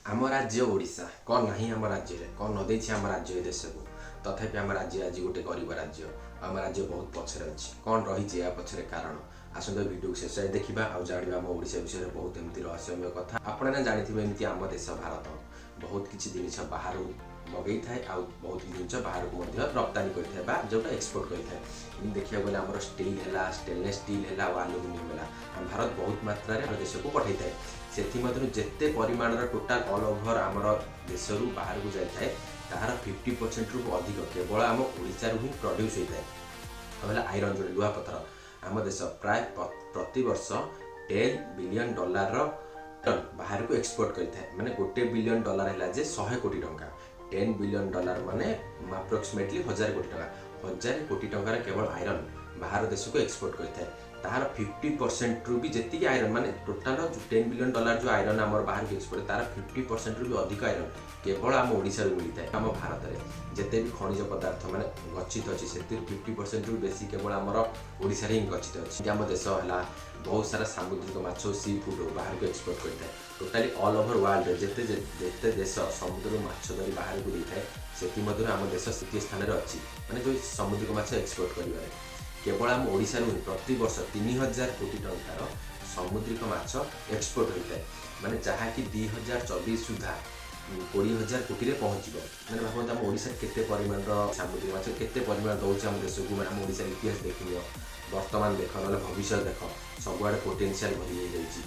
ଆମ ରାଜ୍ୟ ଓଡ଼ିଶା, କ'ଣ ନାହିଁ ଆମ ରାଜ୍ୟରେ? କ'ଣ ନ ଦେଇଛି ଆମ ରାଜ୍ୟ ଏ ଦେଶକୁ? ତଥାପି ଆମ ରାଜ୍ୟ ଆଜି ଗୋଟେ ଗରିବ ରାଜ୍ୟ। ଆମ ରାଜ୍ୟ ବହୁତ ପଛରେ ଅଛି। କ'ଣ ରହିଛି ଏହା ପଛରେ କାରଣ? ଆସନ୍ତୁ, ଏ ଭିଡ଼ିଓକୁ ଶେଷ ଯାଏ ଦେଖିବା ଆଉ ଜାଣିବା ଆମ ଓଡ଼ିଶା ବିଷୟରେ ବହୁତ ଏମିତି ରହସ୍ୟମୟ କଥା। ଆପଣମାନେ ଜାଣିଥିବେ, ଏମିତି ଆମ ଦେଶ ଭାରତ ବହୁତ କିଛି ଜିନିଷ ବାହାରୁ ମଗେଇଥାଏ ଆଉ ବହୁତ କିଛି ଜିନିଷ ବାହାରକୁ ମଧ୍ୟ ରପ୍ତାନୀ କରିଥାଏ ବା ଯେଉଁଟା ଏକ୍ସପୋର୍ଟ କରିଥାଏ। ଏମିତି ଦେଖିବାକୁ ଗଲେ ଆମର ଷ୍ଟିଲ୍ ହେଲା, ଷ୍ଟେନଲେସ୍ ଷ୍ଟିଲ୍ ହେଲା ଆଉ ଆଲୁମିନିୟମ ହେଲା, ଆମ ଭାରତ ବହୁତ ମାତ୍ରାରେ ଆମ ଦେଶକୁ ପଠାଇଥାଏ। ସେଥିମଧ୍ୟରୁ ଯେତେ ପରିମାଣର ଟୋଟାଲ ଅଲ୍ ଓଭର ଆମର ଦେଶରୁ ବାହାରକୁ ଯାଇଥାଏ, ତାହାର 50%ରୁ ଅଧିକ କେବଳ ଆମ ଓଡ଼ିଶାରୁ ହିଁ ପ୍ରଡ୍ୟୁସ୍ ହୋଇଥାଏ। ଆଉ ହେଲା ଆଇରନ୍, ଯେଉଁଟା ଲୁହାପଥର, ଆମ ଦେଶ ପ୍ରାୟ ପ୍ରତିବର୍ଷ 10 ବିଲିୟନ ଡଲାରର ବାହାରକୁ ଏକ୍ସପୋର୍ଟ କରିଥାଏ। ମାନେ 1 ବିଲିୟନ ଡଲାର ହେଲା ଯେ 100 କୋଟି ଟଙ୍କା। 10 ବିଲିୟନ ଡଲାର ମାନେ ଆପ୍ରୋକ୍ସିମେଟଲି 1000 କୋଟି ଟଙ୍କା। 1000 କୋଟି ଟଙ୍କାର କେବଳ ଆଇରନ୍ ବାହାର ଦେଶକୁ ଏକ୍ସପୋର୍ଟ କରିଥାଏ। ତାହାର 50%ରୁ ବି ଯେତିକି ଆଇରନ୍, ମାନେ ଟୋଟାଲ 10 ବିଲିୟନ ଡଲାର ଯେଉଁ ଆଇରନ୍ ଆମର ବାହାରକୁ ଏକ୍ସପୋର୍ଟ, ତାର 50%ରୁ ବି ଅଧିକ ଆଇରନ୍ କେବଳ ଆମ ଓଡ଼ିଶାରୁ ମିଳିଥାଏ। ଆମ ଭାରତରେ ଯେତେ ବି ଖଣିଜ ପଦାର୍ଥ ମାନେ ଗଚ୍ଛିତ ଅଛି, ସେଥିରୁ 50%ରୁ ବେଶୀ କେବଳ ଆମର ଓଡ଼ିଶାରେ ହିଁ ଗଚ୍ଛିତ ଅଛି। ଆମ ଦେଶ ହେଲା ବହୁତ ସାରା ସାମୁଦ୍ରିକ ମାଛ, ସି ଫୁଡ୍ ବାହାରକୁ ଏକ୍ସପୋର୍ଟ କରିଥାଏ। ଟୋଟାଲି ଅଲ୍ ଓଭର ୱାର୍ଲଡରେ ଯେତେ ଯେତେ ଦେଶ ସମୁଦ୍ରରୁ ମାଛ ଧରି ବାହାରକୁ ଦେଇଥାଏ, ସେଥିମଧ୍ୟରୁ ଆମ ଦେଶ ଦ୍ୱିତୀୟ ସ୍ଥାନରେ ଅଛି, ମାନେ ଯେଉଁ ସାମୁଦ୍ରିକ ମାଛ ଏକ୍ସପୋର୍ଟ କରିବାରେ। କେବଳ ଆମ ଓଡ଼ିଶାରୁ ହିଁ ପ୍ରତିବର୍ଷ 3000 କୋଟି ଟଙ୍କାର ସାମୁଦ୍ରିକ ମାଛ ଏକ୍ସପୋର୍ଟ ହୋଇଥାଏ, ମାନେ ଯାହାକି 2024 ସୁଦ୍ଧା 20,000 କୋଟିରେ ପହଞ୍ଚିବ। ମାନେ ଭାବନ୍ତୁ, ଆମ ଓଡ଼ିଶାରେ କେତେ ପରିମାଣର ସାମୁଦ୍ରିକ ମାଛ, କେତେ ପରିମାଣ ଦେଉଛି ଆମ ଦେଶକୁ। ମାନେ ଆମ ଓଡ଼ିଶାର ଇତିହାସ ଦେଖିନିଅ, ବର୍ତ୍ତମାନ ଦେଖ, ନହେଲେ ଭବିଷ୍ୟତ ଦେଖ, ସବୁଆଡ଼େ ପୋଟେନ୍ସିଆଲ ଭରି ହେଇଯାଇଛି।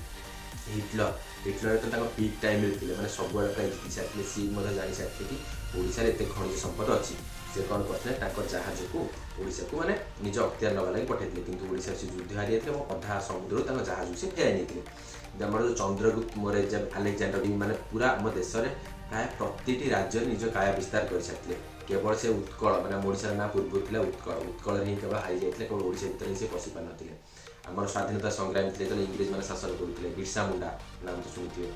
ହିଟଲର ହିଟଲର ତ ତାଙ୍କ ପିକ୍ ଟାଇମ୍ରେ ଥିଲେ, ମାନେ ସବୁଆଡ଼େ ପ୍ରାୟ ଜିତି ସାରିଥିଲେ। ସିଏ ମଧ୍ୟ ଜାଣି ସାରିଥିଲେ କି ଓଡ଼ିଶାରେ ଏତେ ଖଣିଜ ସମ୍ପଦ ଅଛି। ସେ କ'ଣ କରିଥିଲେ? ତାଙ୍କ ଜାହାଜକୁ ଓଡ଼ିଶାକୁ ମାନେ ନିଜ ଅକ୍ତିଆର ନେବା ଲାଗି ପଠାଇଥିଲେ। କିନ୍ତୁ ଓଡ଼ିଶାରେ ସେ ଯୁଦ୍ଧ ହାରି ଯାଇଥିଲେ ଏବଂ ଅଧା ସମୁଦ୍ରରୁ ତାଙ୍କ ଜାହାଜକୁ ସେ ଫେରାଇ ନେଇଥିଲେ। ଆମର ଯେଉଁ ଚନ୍ଦ୍ରଗୁପ୍ତ ମୌର୍ଯ୍ୟ, ଆଲେକ୍ଜାଣ୍ଡର, ମାନେ ପୁରା ଆମ ଦେଶରେ ପ୍ରାୟ ପ୍ରତିଟି ରାଜ୍ୟରେ ନିଜ କାୟା ବିସ୍ତାର କରିସାରିଥିଲେ। କେବଳ ସେ ଉତ୍କଳ, ମାନେ ଆମ ଓଡ଼ିଶାର ନାଁ ପୂର୍ବରୁ ଥିଲା ଉତ୍କଳ, ଉତ୍କଳରେ ହିଁ କେବଳ ହାରି ଯାଇଥିଲେ। କେବଳ ଓଡ଼ିଶା ଭିତରେ ହିଁ ସେ ପଶି ପାରିନଥିଲେ। ଆମର ସ୍ୱାଧୀନତା ସଂଗ୍ରାମୀ ଥିଲେ, ଯେତେବେଳେ ଇଂରେଜମାନେ ଶାସନ କରୁଥିଲେ। ବିର୍ସା ମୁଣ୍ଡା ନାମ ତ ଶୁଣିଥିବେ।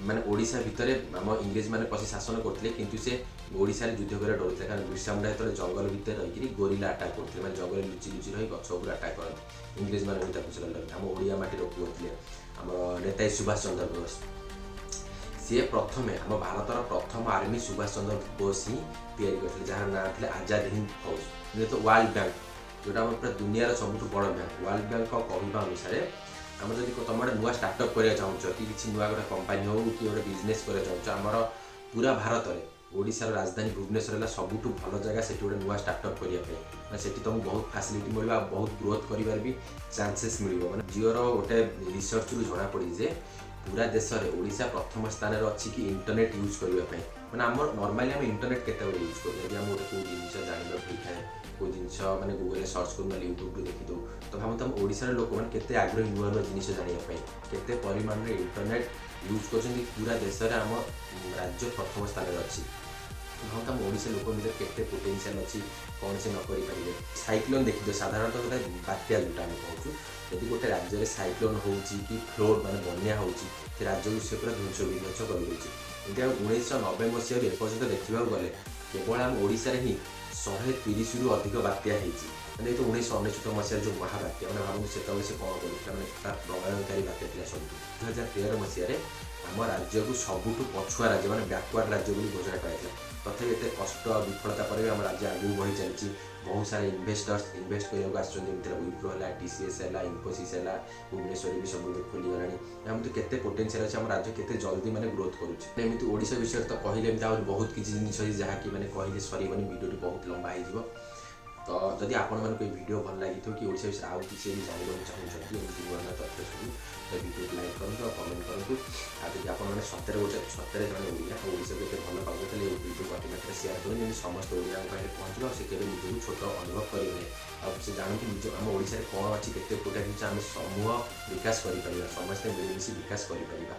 ମାନେ ଓଡ଼ିଶା ଭିତରେ ଆମ ଇଂରେଜମାନେ ପଶି ଶାସନ କରୁଥିଲେ, କିନ୍ତୁ ସେ ଓଡ଼ିଶାରେ ଯୁଦ୍ଧ କରିବା ଡରୁଥିଲେ। କାରଣ ବିର୍ସା ମୁଣ୍ଡା ଯେତେବେଳେ ଜଙ୍ଗଲ ଭିତରେ ରହିକିରି ଗୋରିଲା ଆଟାକ୍ କରୁଥିଲେ, ମାନେ ଜଙ୍ଗଲରେ ଲୁଚି ଲୁଚି ରହି ଗଛ ଉପରେ ଆଟାକ୍ କରନ୍ତି, ଇଂରେଜମାନେ ବି ତାକୁ ସେଟା ଡରନ୍ତି। ଆମ ଓଡ଼ିଆ ମାଟିର ପୁଅ ଥିଲେ ଆମର ନେତାଜୀ ସୁଭାଷ ଚନ୍ଦ୍ର ବୋଷ। ସିଏ ପ୍ରଥମେ ଆମ ଭାରତର ପ୍ରଥମ ଆର୍ମି ସୁଭାଷ ଚନ୍ଦ୍ର ବୋଷ ହିଁ ତିଆରି କରିଥିଲେ, ଯାହାର ନାଁ ଥିଲା ଆଜାଦ ହିନ୍ଦ ଫୌଜ। ଯେହେତୁ ୱାର୍ଲଡ ବ୍ୟାଙ୍କ, ଯେଉଁଟା ଆମର ପୁରା ଦୁନିଆର ସବୁଠୁ ବଡ଼ ବ୍ୟାଙ୍କ, ୱାର୍ଲଡ ବ୍ୟାଙ୍କଙ୍କ କହିବା ଅନୁସାରେ, ଆମର ଯଦି ତମେ ଗୋଟେ ନୂଆ ଷ୍ଟାର୍ଟଅପ୍ କରିବାକୁ ଚାହୁଁଛ କି କିଛି ନୂଆ ଗୋଟେ କମ୍ପାନୀ ହଉ କି ଗୋଟେ ବିଜନେସ୍ କରିବାକୁ ଚାହୁଁଛ, ଆମର ପୁରା ଭାରତରେ ଓଡ଼ିଶାର ରାଜଧାନୀ ଭୁବନେଶ୍ୱର ହେଲା ସବୁଠୁ ଭଲ ଜାଗା ସେଠି ଗୋଟେ ନୂଆ ଷ୍ଟାର୍ଟଅପ୍ କରିବା ପାଇଁ। ମାନେ ସେଠି ତମକୁ ବହୁତ ଫାସିଲିଟି ମିଳିବ ଆଉ ବହୁତ ଗ୍ରୋଥ୍ କରିବାର ବି ଚାନ୍ସେସ୍ ମିଳିବ। ମାନେ ଜିଓର ଗୋଟେ ରିସର୍ଚ୍ଚରୁ ଜଣାପଡ଼ିଛି ଯେ ପୁରା ଦେଶରେ ଓଡ଼ିଶା ପ୍ରଥମ ସ୍ଥାନରେ ଅଛି କି ଇଣ୍ଟରନେଟ୍ ୟୁଜ୍ କରିବା ପାଇଁ। ମାନେ ଆମର ନର୍ମାଲି ଆମେ ଇଣ୍ଟରନେଟ୍ କେତେବେଳେ ୟୁଜ୍ କରୁ? ଯଦି ଆମେ ଗୋଟେ କେଉଁ ଜିନିଷ ଜାଣିବାକୁ ହେଇଥାଏ, କେଉଁ ଜିନିଷ ମାନେ ଗୁଗଲରେ ସର୍ଚ୍ଚ କରୁ, ନହେଲେ ୟୁଟ୍ୟୁବରୁ ଦେଖିଦେଉ। ତ ଭାବନ୍ତୁ, ଆମ ଓଡ଼ିଶାର ଲୋକମାନେ କେତେ ଆଗ୍ରହୀ ନୂଆ ନୂଆ ଜିନିଷ ଜାଣିବା ପାଇଁ, କେତେ ପରିମାଣରେ ଇଣ୍ଟରନେଟ୍ ୟୁଜ୍ କରୁଛନ୍ତି। ପୁରା ଦେଶରେ ଆମ ରାଜ୍ୟ ପ୍ରଥମ ସ୍ଥାନରେ ଅଛି। ଭାବନ୍ତୁ, ଆମ ଓଡ଼ିଶା ଲୋକଙ୍କ ଭିତରେ କେତେ ପୋଟେନ୍ସିଆଲ୍ ଅଛି, କ'ଣ ସେ ନ କରିପାରିବେ? ସାଇକ୍ଲୋନ୍ ଦେଖିଦିଅ। ସାଧାରଣତଃ ଗୋଟେ ବାତ୍ୟା ଯେଉଁଟା ଆମେ କହୁଛୁ, ଯଦି ଗୋଟେ ରାଜ୍ୟରେ ସାଇକ୍ଲୋନ୍ ହେଉଛି କି ଫ୍ଲୋଡ୍ ମାନେ ବନ୍ୟା ହେଉଛି, ସେ ରାଜ୍ୟକୁ ସେ ପୁରା ଧ୍ୱଂସ ବିଧ୍ୱଂସ କରିଦେଉଛି। ଏମିତି ଆଉ 1990 ମସିହାରୁ ଏପର୍ଯ୍ୟନ୍ତ ଦେଖିବାକୁ ଗଲେ କେବଳ ଆମ ଓଡ଼ିଶାରେ ହିଁ 130ରୁ ଅଧିକ ବାତ୍ୟା ହେଇଛି। ମାନେ ତ 1999 ମସିହାରେ ଯେଉଁ ମହାବାତ୍ୟା, ମାନେ ଭାବନ୍ତୁ ସେତେବେଳେ ସେ କ'ଣ କରୁଥିଲା, ମାନେ ତା ପ୍ରଳୟଙ୍କାରୀ ବାତ୍ୟା ଥିଲା ସବୁଠୁ। 2013 ମସିହାରେ ଆମ ରାଜ୍ୟକୁ ସବୁଠୁ ପଛୁଆ ରାଜ୍ୟ, ମାନେ ବ୍ୟାକୱାର୍ଡ ରାଜ୍ୟ ବୋଲି ଘୋଷଣା କରାଯାଇଥିଲା। ତଥାପି ଏତେ କଷ୍ଟ ଆଉ ବିଫଳତା ପରେ ବି ଆମ ରାଜ୍ୟ ଆଗକୁ ବଢ଼ି ଚାଲିଛି। ବହୁତ ସାରା ଇନଭେଷ୍ଟର୍ସ ଇନଭେଷ୍ଟ କରିବାକୁ ଆସୁଛନ୍ତି। ଏମିତି ୱିପ୍ରୋ ହେଲା, ଟିସିଏସ୍ ହେଲା, ଇନଫୋସିସ୍ ହେଲା, ଭୁବନେଶ୍ୱରରେ ବି ସବୁ ଏବେ ଖୋଲିଗଲାଣି। ଆମ ତ କେତେ ପୋଟେନ୍ସିଆଲ୍ ଅଛି, ଆମ ରାଜ୍ୟ କେତେ ଜଲ୍ଦି ମାନେ ଗ୍ରୋଥ୍ କରୁଛି। ଏମିତି ଓଡ଼ିଶା ବିଷୟରେ ତ କହିଲେ ଏମିତି ଆହୁରି ବହୁତ କିଛି ଜିନିଷ ଅଛି, ଯାହାକି ମାନେ କହିଲେ ସରିବନି, ଭିଡ଼ିଓଟି ବହୁତ ଲମ୍ବା ହେଇଯିବ। ତ ଯଦି ଆପଣମାନଙ୍କୁ ଏଇ ଭିଡ଼ିଓ ଭଲ ଲାଗିଥିବ କି ଓଡ଼ିଶା ବିଷୟରେ ଆଉ କିଛି ଯଦି ଜାଣିବାକୁ ଚାହୁଁଛନ୍ତି, ଏମିତି ନୂଆ ନୂଆ ତଥ୍ୟ ସବୁ, ତ ଭିଡ଼ିଓକୁ ଲାଇକ୍ କରନ୍ତୁ ଆଉ କମେଣ୍ଟ କରନ୍ତୁ। ଆଉ ଯଦି ଆପଣମାନେ ସତରେ ଗୋଟେ ସତରେ ଜଣେ ଓଡ଼ିଆ ଆଉ ଓଡ଼ିଶାକୁ ଏତେ ଭଲ ପାଉଛନ୍ତି, ତାହେଲେ ଏଇ ଭିଡ଼ିଓକୁ ଅତି ମାତ୍ରାରେ ସେୟାର କରନ୍ତୁ, ଯେମିତି ସମସ୍ତ ଓଡ଼ିଆଙ୍କ ପାଖରେ ପହଞ୍ଚିବ ଆଉ ସେ କେବେ ନିଜକୁ ଛୋଟ ଅନୁଭବ କରିବେ ନାହିଁ ଆଉ ସେ ଜାଣନ୍ତି ନିଜ ଆମ ଓଡ଼ିଶାରେ କ'ଣ ଅଛି, କେତେ ପ୍ରକାର ଜିନିଷ ଆମେ ସମୂହ ବିକାଶ କରିପାରିବା, ସମସ୍ତେ ମିଳିମିଶି ବିକାଶ କରିପାରିବା।